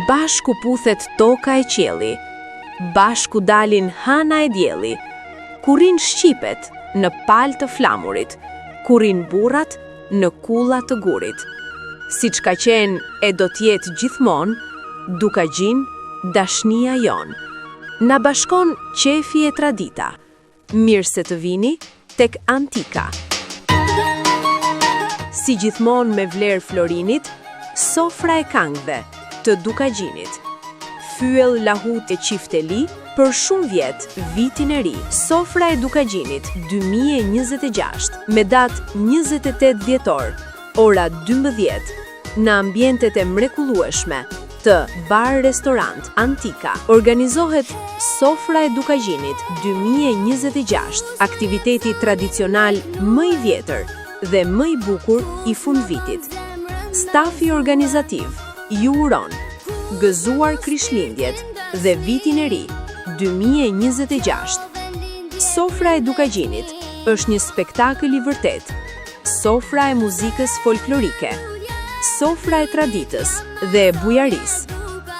Bash ku puthet toka e qielli, bash ku dalin hëna e dielli, ku rrinë shqipet në palë të flamurit, ku rrinë burrat në kulla të gurit. Siç ka qenë e do të jetë gjithmonë, Dukagjin, dashnia jonë. Na bashkon qejfi e tradita. Mirë se të vini tek Antika. Si gjithmonë me vlerë florinit, sofra e kangëve të Dukagjinit. Fyell lahutë e çifteli për shumë vjet vitin e ri. Sofra e Dukagjinit 2026 me datë 28 dhjetor, ora 12, në ambientet e mrekullueshme të Bar Restorant Antika organizohet Sofra e Dukagjinit 2026, aktiviteti tradicional më i vjetër dhe më i bukur i fundvitit. Stafi organizativ ju uron gëzuar Krishtlindjet dhe Vitin e Ri 2026. Sofra e Dukagjinit është një spektakël i vërtetë Sofra e muzikës folklorike, sofra e traditës dhe e bujarisë,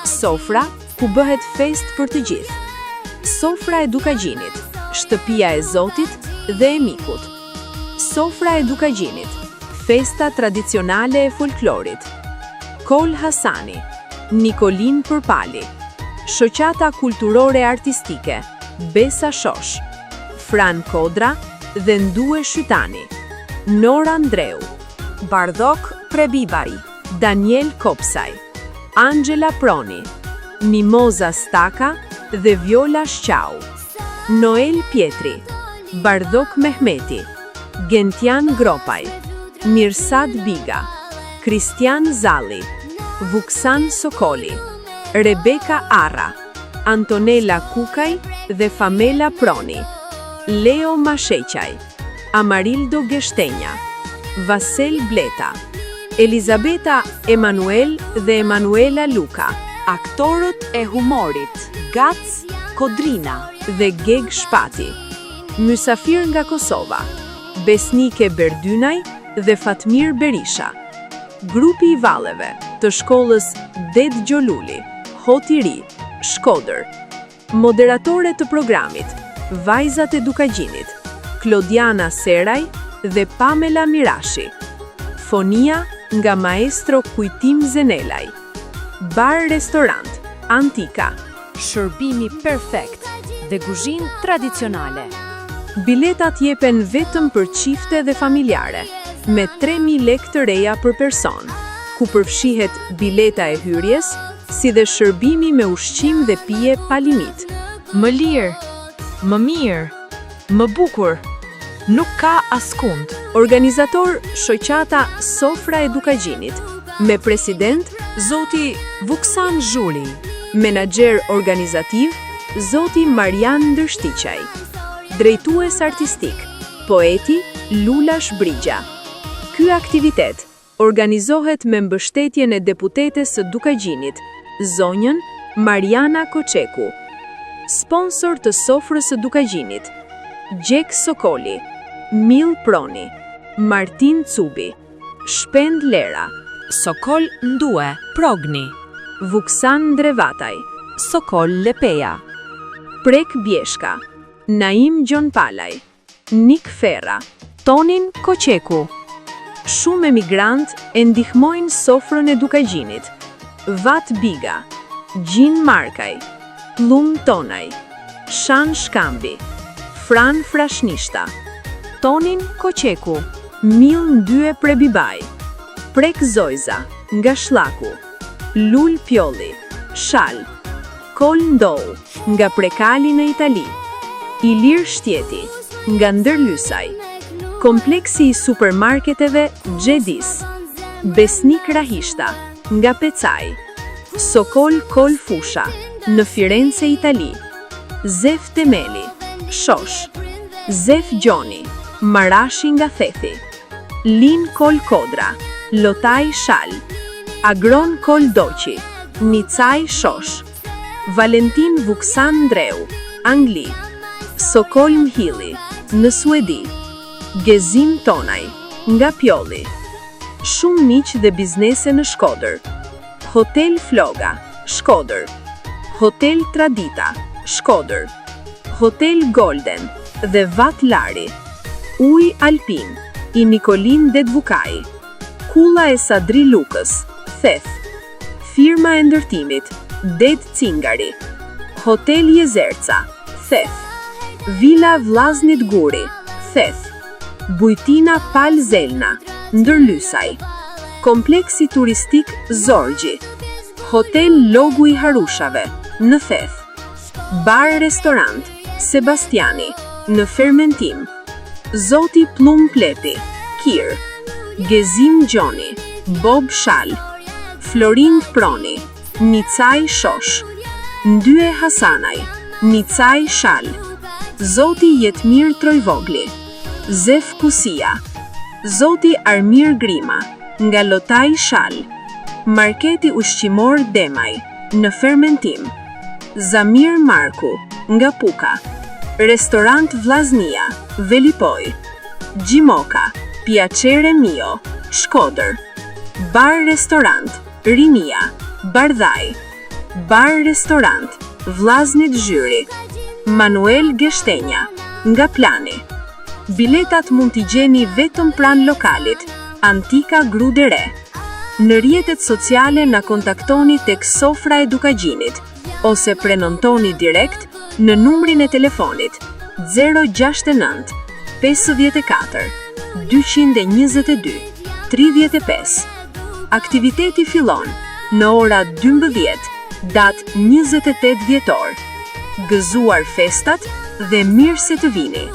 sofra ku bëhet festë për të gjithë, sofra e Dukagjinit, shtëpia e Zotit dhe e mikut, sofra e Dukagjinit, festa tradicionale e folklorit, Kol Hasani, Nikolin Përpali, Shoqata Kulturore Artistike, Besa Shosh, Fran Kodra dhe Ndue Shytani, Nora Ndreu, Bardhok Prebibaj, Daniel Kopsaj, Anxhela Proni, Mimoza Staka dhe Viola Shqau, Noel Pjetri, Bardhok Mehmeti, Gentian Gropaj, Mirsad Biga, Kristian Zalli, Vuksan Sokoli, Rebeka Arra, Antonela Kukaj dhe Famela Proni, Leo Masheqaj, Amarildo Geshtenja, Vasel Bleta, Elizabeta Emanuel dhe Emanuela Luka, Aktorët e humorit, Gac Kodrina. Dhe Geg Shpati, mysafir nga Kosova, Besnike Berdynaj dhe Fatmir Berisha. Grupi i valleve të shkollës Dedë Gjo Luli, Hot i Ri, Shkodër. Moderatore të programit, Vajzat e Dukagjinit, Klodiana Seraj dhe Pamela Mirashi. Fonia nga maestro Kujtim Zenelaj. Bar Restorant, Antika. Shërbimi perfekt dhe kuzhinë tradicionale. Biletat jepen vetëm për çifte dhe familjare, me 3000 lekë të reja për person, ku përfshihet bileta e hyrjes, si dhe shërbimi me ushqim dhe pije pa limit. Më lirë, më mirë, më bukur, nuk ka askund. Organizator Shoqata Sofra e Dukagjinit, me president zoti Vuksan Zhuri, menaxher organizativ zoti Marjan Ndërshtiqaj, drejtues artistik, poeti Lulash Brigja. Ky aktivitet organizohet me mbështetjen e deputetes së Dukagjinit, zonjën Marjana Koçeku. Sponsor të Sofrës së Dukagjinit, Gjek Sokoli, Mil Proni, Martin Cubi, Shpend Lera, Sokol Ndue, Progni, Vuksan Ndrevataj, Sokol Lepeja, Prek Bjeshka, Naim Gjonpalaj, Nik Ferra, Tonin Koçeku. Shumë emigrantë e ndihmojnë sofrën e Dukagjinit, Vat Biga, Gjin Markaj, Pllum Tonaj, Shan Shkambi, Fran Frashnishta, Tonin Koçeku, Mil Ndye Prebibaj, Prek Zojza, nga Shllaku, Lul Pjolli, Shal, Kol Ndou, nga Prekali në Itali, Ilir Shtjeti, nga Ndërlysaj, Kompleksi i supermarketeve Xhedis, Besnik Rahishta, nga Pecaj, Sokol Kol Fusha, në Firence, Itali, Zef Temeli, Shosh, Zef Gjoni, Marashi nga Thethi, Lin Kol Kodra, Lotaj Shal, Agron Kol Doqi, Nicaj Shosh, Valentin Vuksan Ndreu, Angli, Sokol Mhilli, në Suedi, Gezim Tonaj, nga Pjolli, shumë miq dhe biznese në Shkodër, Hotel Floga. Shkodër. Hotel Tradita, Shkodër. Hotel Golden dhe Vat Lari. Ujë Alpin, i Nikolin Dedvukaj. Kulla e Sadri Lukës, Theth. Firma e ndërtimit, Ded Cingari. Hotel Jezerca, Theth. Vila Vllaznit Guri, Theth. Bujtina Pal Zelna, Ndërlysaj. Kompleksi turistik Zorgji. Hotel Logu i Harushave, në Theth. Bar Restorant, Sebastiani, në Fermentim. Zoti Pllum Plepi, Kir. Gezim Gjoni, Bob Shal. Florind Proni, Nicaj Shosh. Ndye Hasanaj, Nicaj Shal. Zoti Jetmir Trojvogli, Zef Kusia. Zoti Armir Grima, nga Lotaj Shal. Marketi Ushqimor Demaj, në Fermentim. Zamir Marku, nga Puka. Restorant Vllaznia, Velipojë. Gjimoka, Piacere Mio, Shkodër. Bar Restorant, Rinia, Bardhaj. Bar Restorant, Vllaznit Zhyri. Manuel Geshtenja, nga Plani. Biletat mund t'i gjeni vetëm pranë lokalit, Antika Grudë e Re. Në rrjetet sociale na kontaktoni tek Sofra e Dukagjinit ose prenotoni direkt në numrin e telefonit 069 54 222 35. Aktiviteti fillon në ora 12, datë 28 dhjetor. Gëzuar festat dhe mirë se të vini!